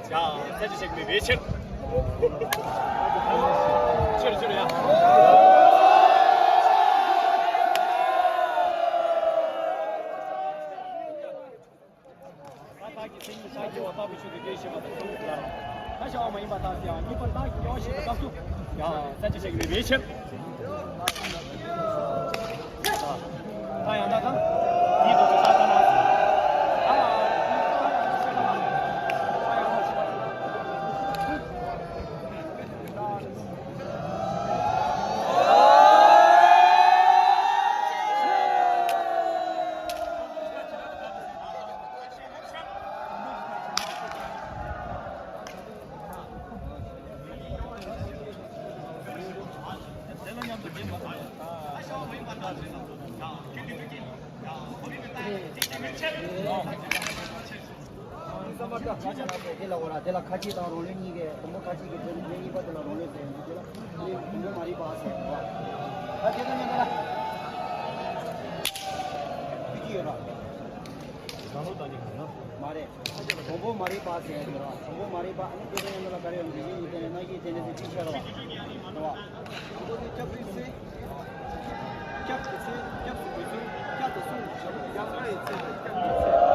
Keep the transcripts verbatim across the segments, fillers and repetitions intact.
ཡ། ས་ཆ་ཞིག་མེད་པའི་ཕྱིར། ཕྱིར་ཕྱིར་ཡ། ད་བདག་གི་སེམས་ཉིད་ཤཱཀྱའི་དབང་དཔའ་བོས་ཆོས་ཀྱི་སྡེ་བཞི་པ་དང་གསུམ་ལ། ད་བྱ་བ་མ་ཡིན་པ་དག་ཀྱང་གཉིས་པ་བདག་གི་སྐྱེ་བ་བཞེས་པའི་སྐབས་སུ། ཡ། ས་ཆ་ཞིག་མེད་པའི་ཕྱིར། ད་ཡང་དག་དང་། ཡིད་དུ་འཇུག་པ་ལྟར་ན། ད་ཡང་དག་དང་། ད་ཡང་དག་ཞེས་པ་དང་། དེ་ལ་འོ་ར་དེ་ལ་ཁ་ཅིག་དང་རང་ལུས་གཉིས་ཀའི་དང་པོ་ཁ་ཅིག་གི་དོན་གཉིས་པ་དེ་ལ་རང་ལུས་ཟེར་ཡོང་དུས་དེ་ལ་དང་པོ་མ་རིག་པ་ཟེར་བ། ད་དེ་ལ་ཉན་ད་ལ། ཁྱི་ཡོད་ར། མ་རེད། དང་པོ་མ་རིག་པ་ཟེར་ཡ་ཡོད་ར། དང་པོ་མ་རིག་པ་ཨ་ནི་དེ་ལ་ཉན་ད་ལ་ག་རེ་ཡོང་གི་ཡིན་ཡིན་དེ་ནས་ན་ཡིན་དེ་ནས་དེ་ཅི་ཤར་བ། རེད་བ། དང་པོ་དེ་སྐྱབས་རིགས་ཟེར། སྐྱབས་ཀྱི་ཚེ། སྐྱབས་སུ་འགྲོ་ཚུལ། སྐྱབས་དང་གསུམ་བྱ་བ་ཡང་ལྔ་ཡི་ཚེ་དང་སྐྱབས་ཀྱི་ཚེ།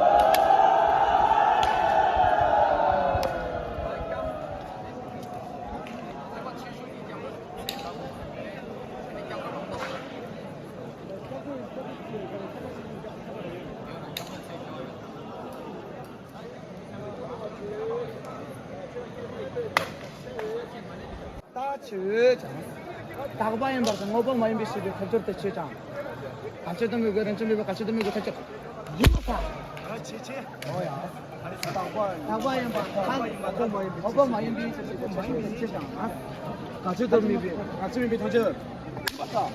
ད་ཆོས་ཀྱང་། རྟག་པ་ཡིན་པར་ཐལ། དངོས་པོ་མ་ཡིན་པའི་ཕྱིར་ཏེ། ཐལ་འགྱུར་དེ་ཆོས་ཀྱང་། བར་ཆད་དུ་མི་དགོས། རིན་ཆེན་མེད་པའི་བར་ཆད་དུ་མི་དགོས། ཐལ་འགྱུར་ཡིན་པར་ཐལ། ཨ་ཆེ་ཆེ། ཨོ་ཡ། རྟག་པ་ཡིན་པར་ཐལ། དངོས་པོ་མ་ཡིན་པའི་ཕྱིར་ཏེ། མ་ཡིན་པའི་ཕྱིར་ཏེ། ཆོས་ཀྱང་། བར་ཆད་དུ་མེད་པའི། བར་ཆད་མེད་པའི་ཐལ་འགྱུར། ཡིན་པར་ཐལ།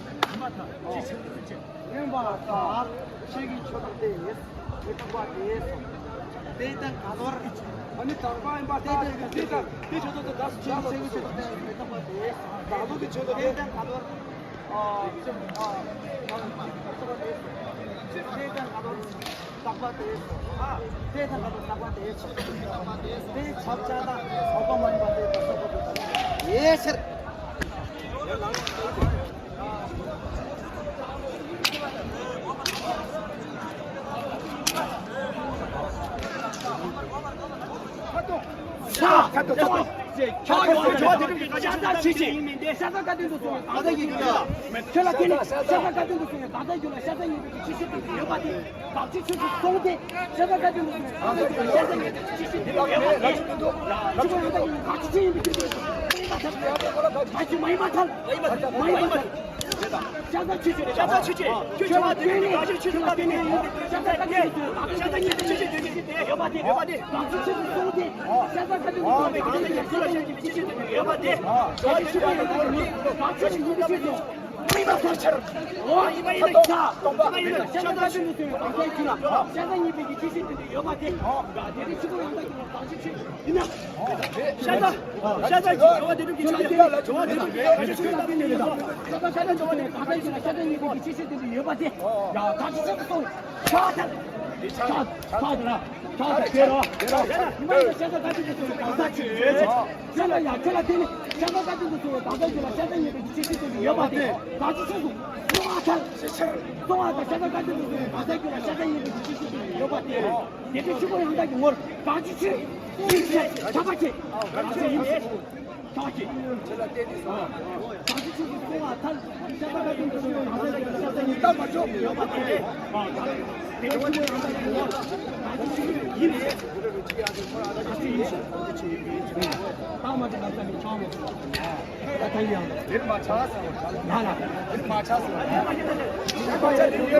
ཡིན་པར་ཐལ། ཆོས་ཀྱི་ཆོས་སྟོན་ཏེ། མི་རྟག་པ་དེས་སོ། དེ་ལྟར་ག་དོར། ཨ་ནི་དང་པོ་ཡིན་པར་ཐལ། དེ་དང་དེ་ཆོས་སྟོན་ཏེ། ད་ཆོས་ཀྱི་ཆོས་སྟོན་ཏེ་མི་རྟག་པ་དེས་སོ། ད་ལོ་གི་ཆོས་སྟོན་ཏེ། དེ་ལྟར་ག་དོར། ཨ། ཨ། མི་རྟག་པ་དེས་སོ། དེ་ལྟར་ག་དོར། རྟག་པ་དེས་སོ། ཨ། དེ་ལྟར་ག་དོར། རྟག་པ་དེས་སོ། དེ་ཁྱབ་བྱ་དང་། དངོས་པོ་མ་ཡིན་པ་དེ་དང་སོགས་པ་དེ་དང་། ཡེ་ཤེས། ཤ་ཚ་དེ་རིང་གི་ཤ་ཚ་ཆེ་ཆེ། ཤ་ཚ་བཀའ་དྲིན་དུ་སོང་བའི་གང་ཟག་ཡིན་ན། ཁྱོད་ལ་དེ་ནི་ཤ་ཚ་བཀའ་དྲིན་དུ་སོང་བའི་གང་ཟག་ཡིན་ན། ཤ་ཚ་ཡིན་པའི་ཆེ་ཤོས་དེ་ཡོད་པ་དེ། བདག་ཅག་ཆོས་སུ་སོང་སྟེ། ཤ་ཚ་བཀའ་དྲིན་དུ་སོང་བའི་གང་ཟག་ཡིན་ན། ཤ་ཚ་ཡིན་པའི་ཆེ་ཤོས་དེ་ཡོད་པ་དེ། ཆུ་ཁོ་ཡང་དག་ཡིན་ན་བདག་ཅག་ཆོས་ཡིན་པའི་ཆེ་ཤོས་དེ། མ་ཡིན་པ་ཐལ། མ་ཡིན་པ་ཐལ། མ་ཡིན་པ་ཐལ། ཤ་ཚ་ཆོས་ཆོས་རེད། ཤ་ཚ་ཆོས་ཆོས། ཁྱོད་ལ་དེ་ནི་བདག་ཅག་ཆོས་སུ་བཀའ་དྲིན་དུ་སོང་བའི་གང་ཟག་ཡིན་ན། ཤ་ཚ་ཡིན་པའི་ཆེ་ཤོས་དེ་ཡོད་པ་དེ། ཡོད་པ་དེ། བདག་ཅག་ཆོས་སུ་སོང་སྟེ། ཤ་ཚ་བཀའ་དྲིན་དུ་སོང་བའི་གང་ཟག་ཡིན་ན། ཤ་ཚ་ཡིན་པའི་ཆེ་ཤོས་དེ་ཡོད་པ་དེ། བདག་ཅག་ཆོས་ཡིན་པའི་ཆེ་ཤོས་དེ། བདག་ཅག་ཆོས་ཡིན་པའི་ཆེ་ཤོས་དེ། མ་ཡིན་པ་ཐལ་ཕྱིར། འོ། ཡིན་པ་ཡིན་ན་ཤ། སྟོང་པ། ཤ་ཚ་བཀའ་དྲིན་དུ་སོང་བའི་གང་ཟག་ཡིན་ན། ཤ་ཚ་ཡིན་པའི་ཆེ་ཤོས་དེ་ཡོད་པ་དེ། དེ་ནི་ཆུ་ཁོ་ཡང་དག་ཡིན་ན་བདག་ཅག་ཆོས་ཡིན་ན། ཤ་ཚ། ཤ་ཚ་གི་འགྲོ་བ་འདི་དྲུག་གི་ཆོས་ལ་འགྲོ་བ་འདི་དྲུག་གི་ཆོས་ལ་འགྲོ་བ་འདི་དྲུག་གི་ཆོས་ལ་འགྲོ་བ་འདི་དྲུག་གི་ཆོས་ལ་འགྲོ་བ་འདི་དྲུག་གི་ཆོས་ལ་འགྲོ་བ་འདི་དྲུག་གི་ཆོས་ལ་འགྲོ་བ་འདི། ཡ། ད་ཅི་ཟེར་དུ་སོང་། ཤ་ཐལ། ཤ་ཐལ་ལ། ཤ་ཐལ་དེ་རོ། ཉི་མ་ཡིན་ན་ཤ་ཚ་བཀའ་དྲིན་དུ་སོང་བའི་གང་ཟག་ཅིག་ཡོད། ཤ་ལ་ཡ་ཁྱོད་ལ་དེ་ནི་ཤ་ཚ་བཀའ་དྲིན་དུ་སོང་བའི་གང་ཟག་ཅིག་ལ་ཤ་ཚ་ཡིན་པའི་ཆེ་ཤོས་དེ་ཡོད་པ་དེ། ད་ཅི་ཟེར་དུ་སོང་བ་ཐལ། སོང་བ་དང་ཤ་ཚ་བཀའ་དྲིན་དུ་སོང་བའི་གང་ཟག་ཅིག་ལ་ཤ་ཚ་ཡིན་པའི་ཆེ་ཤོས་དེ་ཡོད་པ་དེ། དེ་དུས་ཆུ་ཁོ་ཡང་དག་གི་ངོར་ད་ཅི་ཟེར། ཡིན་ཟེར། ཁྱབ་པ་ཆེ། ད་ཅི་ཡིན་ཟེར། ད་ཅི། ད་ཅི་ཆོས་ཀྱི་སྐུ་ལ་ཐལ། ཤ་ཚ་བཀའ་དྲིན་དུ་སོང་བ་ཐལ། ཤ་ཚ་བཀའ་དྲིན་དུ་སོང་བའི་གང་ཟག་ཡིན་ན་ཤ་ཚ་ཡིན་པའི་ཆེ་ཤོས་དེ་ཡོད་པ་དེ། དེ་ནི་ཆུ་ཁོ་ཡང་དག་གི་ངོར་ད་ཅི་ཡིན་ཟེར། ད་ཅི་ཡིན་ཟེར། ད་མ་དྲི་ང་ཚ་ནི་ཆང་མེད། ད་ད་ཡང་། དེར་མ་ཆགས་སོ། ལ་ལ། དེར་མ་ཆགས་སོ། དེར་མ་ཆགས་སོ།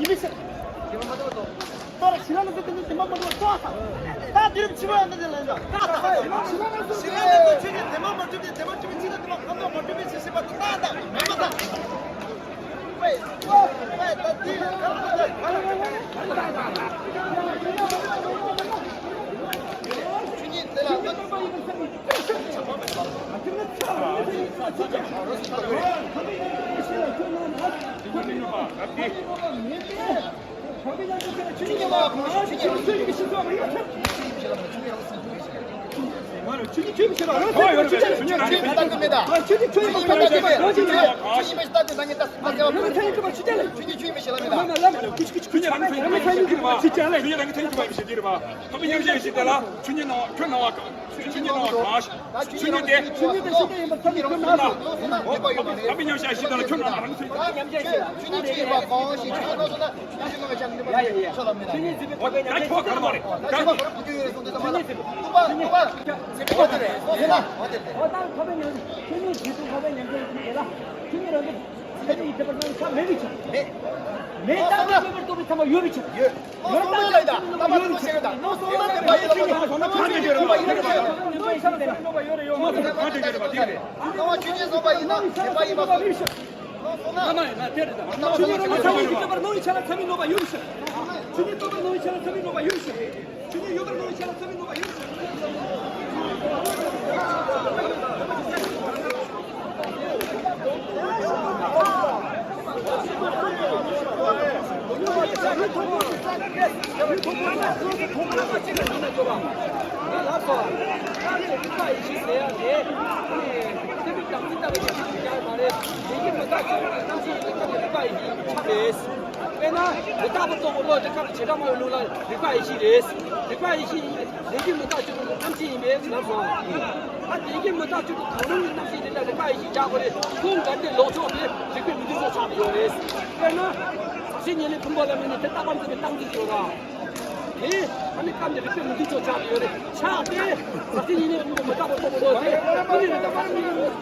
ཡིན་མི་ཤེས། ད་ཕྱི་ལ་ལ་ཟེར་དེ་ནི་དེ་མ་མ་འགྲོ་ཙོག་ས། ད་དེ་རིམ་ཕྱི་མ་ཡང་ད་དེ་ལ་ཡིན་ད། ཕྱི་ལ་ལ་ཟེར་དེ་མ་མ་འགྲོ་དེ་དེ་མ་འགྲོ་ཕྱི་ལ་དེ་མ་གང་ལ་མ་འགྲོ་མི་ཤེས་ཤེས་པ་དེ་ད་ད་མེད་མ་ད། དཔེར་ན་མི་རྟག་པ་རྟོགས་པའི་བློ་དེ་ཁ་ལ་བྱེ་བྲག་སྨྲ་བའི་ལུགས་ལ་རིག་པ་ཡེ་ཤེས་རེད། རིག་པ་ཡེ་ཤེས་ཡིན། ལས་ཀྱི་མི་རྟག་སྤྱོད་པའི་རྣམ་ཤེས་ཡིན་པས་ལབ་སོང་། ད་ལས་ཀྱི་མི་རྟག་སྤྱོད་པའི་གང་རུང་གི་རྣམ་ཤེས་དེ་ལ་རིག་པ་ཡེ་ཤེས་རྒྱག་དགོས་རེད། ཁོང་འགལ་ཟླའི་ལོག་ཕྱོགས་དེ་རིག་པའི་མི་མཐུན་ཕྱོགས་ཆགས་ཀྱི་ཡོད་རེད། དཔེར་ན། ཟག་བཅས་ཉེར་ལེན་ཕུང་པོ་ལ་དམིགས་ནས་དེ་རྟག་པར་འཛིན་པའི་རྟག་འཛིན་ཡོད་ར། དེ་ཨ་ནི་སྐབས་འདིར་རིག་པའི་མི་མཐུན་ཕྱོགས་ཆགས་ཀྱི་ཡོད་རེད། ཆགས་ཏེ། ཟག་བཅས་ཉེར་ལེན་ཕུང་པོ་མི་རྟག་པར་རྟོགས་པའི་བློ་དེ་ཨ་ནི་རིག་པ་མི་རྟག་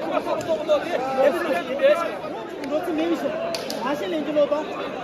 པར་རྟོགས་པའི་བློ་དེ་ལས་པའི་རྣམ་ཤེས་ཡིན་པས། འགྲོ་རྩིས་མེད་པའི་ཕྱིར། ཟག་བཅས་ལེན་གྱི་བློ་དང་།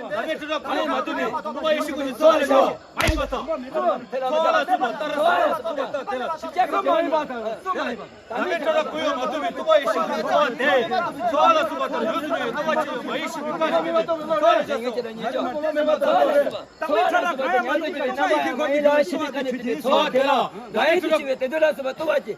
བདག་མེད་སྤྲོས་བྲལ་གོ་ཡོང་མ་ཐུབ་པའི་སྟོང་པ་ཡེ་ཤེས་ཀུན་གྱི་འཚོ་བ་ལ་བྱ་བ་མ་ཡིན་པ་དང་། འཚོ་བ་ལ་སོགས་པ་ལྟར་སོགས་པ་ལ་སོགས་པ་ལྟར་དེ་ལ་ཞིབ་ཆ་གང་མ་ཡིན་པ་དང་། བདག་མེད་སྤྲོས་བྲལ་གོ་ཡོང་མ་ཐུབ་པའི་སྟོང་པ་ཡེ་ཤེས་ཀུན་གྱི་འཚོ་བ་དེ། འཚོ་བ་ལ་སོགས་པ་ལྟར་ཡོངས་སུ་གྲོལ་བའི་སྟོང་པ་ཆེན་པོ་མ་ཡེ་ཤེས་པའི་སྐུ་ཞེས་པའི་འཚོ་བ་ལ་བྱ་སོ། བདག་མེད་སྤྲོས་བྲལ་གང་ཡང་མ་ཡིན་པའི་ཆ་ཡི་གེ་ཁོ་ནི་ལ་ཞེས་པའི་སྐུ་ནི་འཚོ་བ་དེ་ལ། ང་ཡི་དུ་ཞེས་པའི་དེ་དུ་ལ་སོགས་པ་སྟོང་པ་སྟེ། དེ་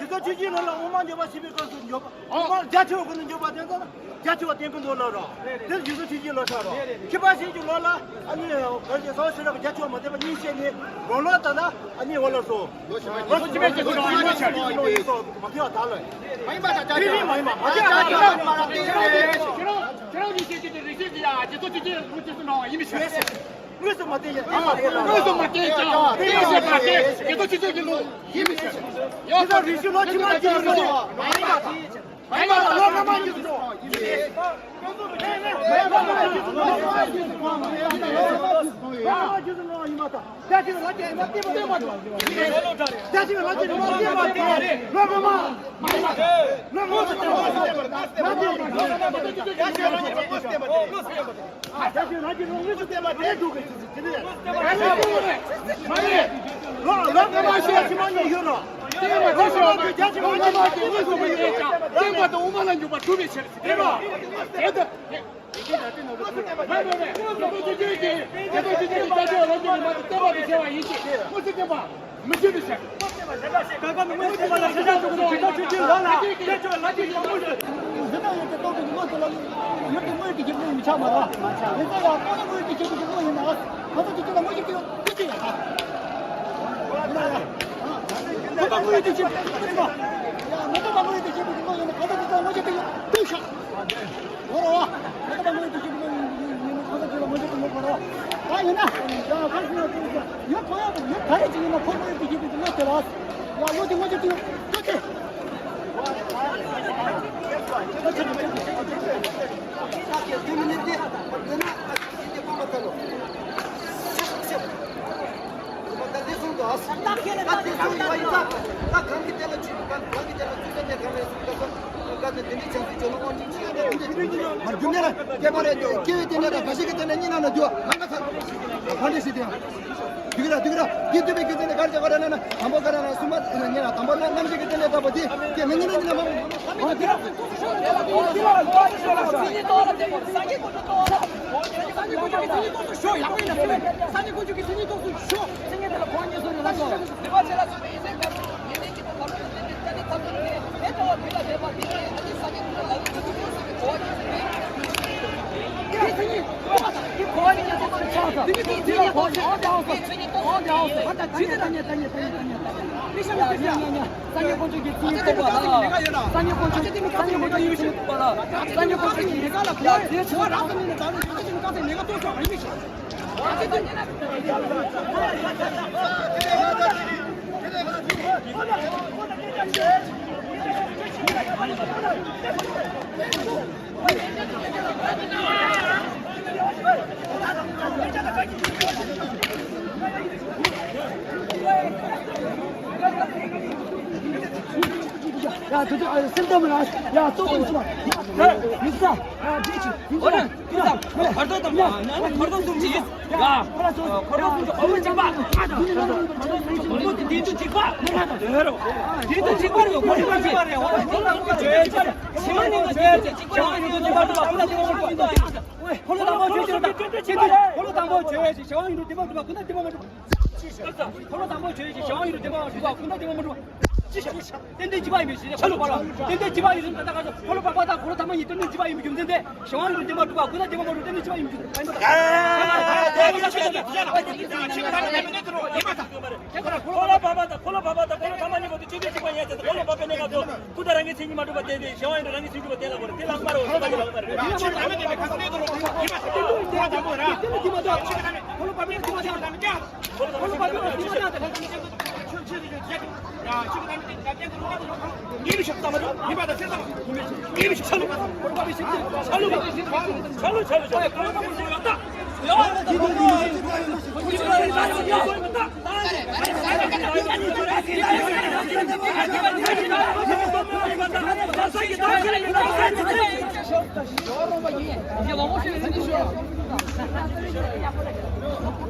ཚོ་ཆོས་ཅན་རྣམས་ལ་དབུ་མ་འཇོག་པ་ཞེས་པའི་སྐབས་སུ་འཇོག་པ། དབུ་མ་རྒྱ་ཆེ་བ་ཁོ་ནས་འཇོག་པ་དེ་ཚོ་ལ། རྒྱ་ཆེ་བ་བསྟེན་གི་འདུག་ལབ་རོགས། དེ་ཡུལ་ཚོ་ཆུང་ཆུང་ལོ་ཆགས་རོགས། ཁྱི་པ་ཞིག་གི་ལོ་ལ་ཨ་ནི་ག་ཞིག་ཟ་ཟེར་རོགས། རྒྱ་ཆེ་བ་མ་བསྟེན་པ་གཉིས་བཤད་ནི་དགུང་ལོ་ལྟར་ན་ཨ་ནི་འོ་ལ་སོ། ལོ་ཕྱི་མའི་སྐྱེ་སོ་ནང་ཡིན་མི་ཆགས། མ་ཐེ་བ་ད་ལོས། མ་ཡིན་པ་ད་ཆ་ཆ་མ་ཡིན་པ་མ་ཐེ་བ་ད་ཆ། ཁྱེད་རང་ཁྱེད་རང་གི་བཤད་ཀྱི་དེ་རིགས་ཤིག་གི་ཡ་རྒྱ་ཚོ་ཆུང་ཆུང་ལོ་སྐྱེ་སོ་ནང་ཡིན་མི་ཆགས། དངོས་སུ་མ་བསྟན་ཡ་དངོས་སུ་མ་བསྟན་ཀྱང་བསྟན་ཞེས་མ་བསྟན་རྒྱ་ཚོ་ཆུང་ཆུང་གི་ལོ་ཡིན་མི་ཆགས། ཡོད་ས་རིགས་ཤིག་ལོ་ཕྱི་མ་སྐྱེ་སོ་མ་ཡིན་པ། མ་ཡིན་པ་ལོ་སྔ་མ་ཡིན་ནོ། ཡིན་པས། ལོ་སྔ་མ་ཡིན་ནོ། ཡིན་པ་དང་། རྒྱ་ཆེ་བའི་ལོ་སྐྱེས་ནི་མ་བསྟེན་པ་བསྟེན་པ་འདུག་རྒྱ་ཆེ་བའི་ལོ་སྐྱེས་ནི་མ་བསྟེན་པ་བསྟེན་པ་རེད། ལོ་སྔ་མ། ལོ་སྔ་མ་བསྟེན་པ་བསྟེན་པ་རེད། རྒྱ་ཆེ་བའི་ལོ་སྐྱེས་ནི་མ་བསྟེན་པ་བསྟེན་པ་རེད། ལོ་སྔ་མ་བསྟེན་པ་བསྟེན་པ་རེད། རྒྱ་ཆེ་བའི་ལོ་སྐྱེས་ནི་མ་བསྟེན་པ་བསྟེན་པ་རེད། རྒྱ་ཆེ་བའི་ལོ་སྐྱེས་ནི་མ་བསྟེན་པ་བསྟེན་པ་རེད། ལོ་ལོ་སྔ་མ་ཞེས་ཕྱི་མ་གཉིས་ཡོད་རོ། སྟེང་མ་དེ་ཞེས་པ་རྒྱ་ཆེ་བ་སྔ་མ་དེ་དངོས་སུ་མ་ཡིན་ཀྱང་སྟེང་མ་དེ་དབུ་མ་ལ་འཇུག་པ་གྲུབ་པའི་ཕྱིར་ཟེར་རོ། དེ་ལྟ་མེད་མེད་མེད་དེ་ཚོ་ཅི་ཅི་ཅི་དེ་ཚོ་ཅི་ཅི་ཅི་དེ་ཚོ་ཅི་ཅི་ཅི་རྒྱ་ཆེ་བ་ལ་འཇུག་པའི་མ་དེ་བསྟན་པ་དེ་བྱས་པ་ཡིན་གྱི་དངོས་སུ་བསྟན་པ་མི་འཇུག་པའི་ཕྱིར། ཀ་ཀ་མི་དངོས་སུ་བསྟན་པ་ལ་ཤེས་བྱ་འཇུག་པ་དེ་ཚོ་ཅི་ཅི་ལོ་ལ་རྒྱ་ཆེ་བ་ལ་ཅི་ཅི་དངོས་སུ། འཛིན་སྟངས་ཡོད་ཀྱི་སྟོབས་ཀྱི་དངོས་སུ་ལ་ཡོད་ཀྱི་དངོས་ཀྱི་ཁྱེད་ཀྱི་མི་ཆགས་མ་རེད། དེ་ཚོ་ཡང་ཁོ་ན་དངོས་ཀྱི་ཁྱེད་ཀྱི་དངོས་ཡིན་ན། གང་ཟག་དེ་ཚོ་ལ་དངོས་གཞི་དེ་ཡོད་དེ་ཡོད་ད། མི་རྟག་པ་དངོས་ཡོད་དེ་ཤེས་པའི་དངོས་ཡིན་ན། གང་ཟག་དེ་ཚོ་ལ་དངོས་གཞི་དེ་ཡོད་དེ་ཤག་འོ་རོ། མི་རྟག་པ་དངོས་ཡོད་དེ་ཤེས་པའི་དངོས་ཡིན་ན་གང་ཟག་དེ་ལ་དངོས་གཞི་དེ་ཡོད་པ་རོ། ད་ཡིན་ན། ཡང་གང་ཟག་དེ་ཡོད་གང་ཡང་དེ་ཡོད་ག་རེ་ཅིག་ཡིན་ན་ཁོ་དངོས་ཡོད་དེ་ཤེས་པའི་དངོས་དེ་ལ། ཡང་བློ་དེ་དངོས་གཞི་དེ་ཡོད་དེ། མ་རྒྱུ་མེད་ལ་སྐྱེ་བ་རེད། སྐྱེ་བའི་སྟེང་ནས་དང་འགའ་ཞིག་གི་སྟེང་ནས་གཉིས་སྣང་ན་འདུག་ལྷག་མ་ཚར། ག་འདྲ་ཞིག་དེ་ཡང་། འདུག་གི་ར་འདུག་གི་ར། འདི་འདུག་པའི་རྒྱུ་མཚན་ནི་ག་རེ་བྱ་བ་རེད་ལབ་ན། དང་པོ་ག་རེ་ན་གསུམ་པ་ཉེ་ར་དང་པོ་ན་རྣམ་ཤེས་ཀྱི་སྟེང་ནས་བཏགས་པ་དེ་སྐྱེ་མི་ཉིད་ནི་ཉིད་ལ་མ། ཡ། དེ་ཚོ་སེམས་གཏམ་ར། ཡ། ཙོག་པ་ཡིན་ཟེར་བ། ཡ། ཡིན་ས། ཡ། འདི་ཅི་ཡིན་ས། ཁར་ཐོག་དང་ཡ། ཁར་ཐོག་གསུམ་གྱིས། ཡ། ཁར་ཐོག་གསུམ་གྱིས། ཁར་ཐོག་གསུམ་གྱིས། འོ་མ་གཅིག་པ། འོ་མ་དེ་དེ་ཚོ་གཅིག་པ། དེ་ཚོ་གཅིག་པ་རེད། ཁོ་རེ་པ་གཅིག། ཕྱི་མ་ནི་ང་གཅིག་གཅིག་པ། ང་ཡོད་དེ་མ་གཏོགས་ཁོ་ལ་དེ་མ་གཏོགས། འཁོར་ལོ་དང་པོ་བརྗོད་ཅིག་འཁོར་ལོ་དང་པོ་བརྗོད་ཅིག་ཞེས་པ་ཡིན་རུང་བདེན་པར་གྲུབ་པ་ཀུན་ཏུ་བདེན་པར་མ་གྲུབ། འཁོར་ལོ་དང་པོ་བརྗོད་ཅིག་ཞེས་པ་ཡིན་རུང་བདེན་པར་མ་གྲུབ་པ་ཀུན་ཏུ་བདེན་པར་མ་གྲུབ། ཏན་ཏན་གཅིག་པ་ཡིན་པའི་ཕྱིར་ཏེ། འཁོར་ལོ་བར་པ། ཏན་ཏན་གཅིག་པ་ཡིན་ཟེར་ན་ད་ག་ཚོད། འཁོར་ལོ་བར་པ་དང་འཁོར་ལོ་ཐ་མ་གཉིས་ཏན་ཏན་གཅིག་པ་ཡིན་པའི་རྒྱུ་མཚན་ཏེ། ཞེས་པ་ཡིན་རུང་བདེན་པར་གྲུབ་པ་ཀུན་ཏུ་བདེན་པར་མ་གྲུབ། ཏན་ཏན་གཅིག་པ་ཡིན་པའི་རྒྱུ་མཚན་ཏེ། འཁོར་ལོ་བར་པ་དང་འཁོར་ལོ་བར་པ་དང་འཁོར་ལོ་ཐ་མ་གཉིས་པོ་དེ་ཆོས་ཅན་གཅིག་པ་ཡིན་ཟེར་ཏེ། འཁོར་ལོ་བར་པའི་གནས་སྐབས་སུ། ཀུན་ཏུ་རང་གི་མཚན་ཉིད་མ་གྲུབ་པ་བསྟན་ཏེ། གཞན་དབང་ཡོད་དུ་རང་གི་མཚན་གྲུབ་པ་བསྟན་ལ་གོ་རེ། དེ་ལ་སྨྲ་རོ། ཞེས་པ་ཡིན་ལ་སྨྲ་རོ།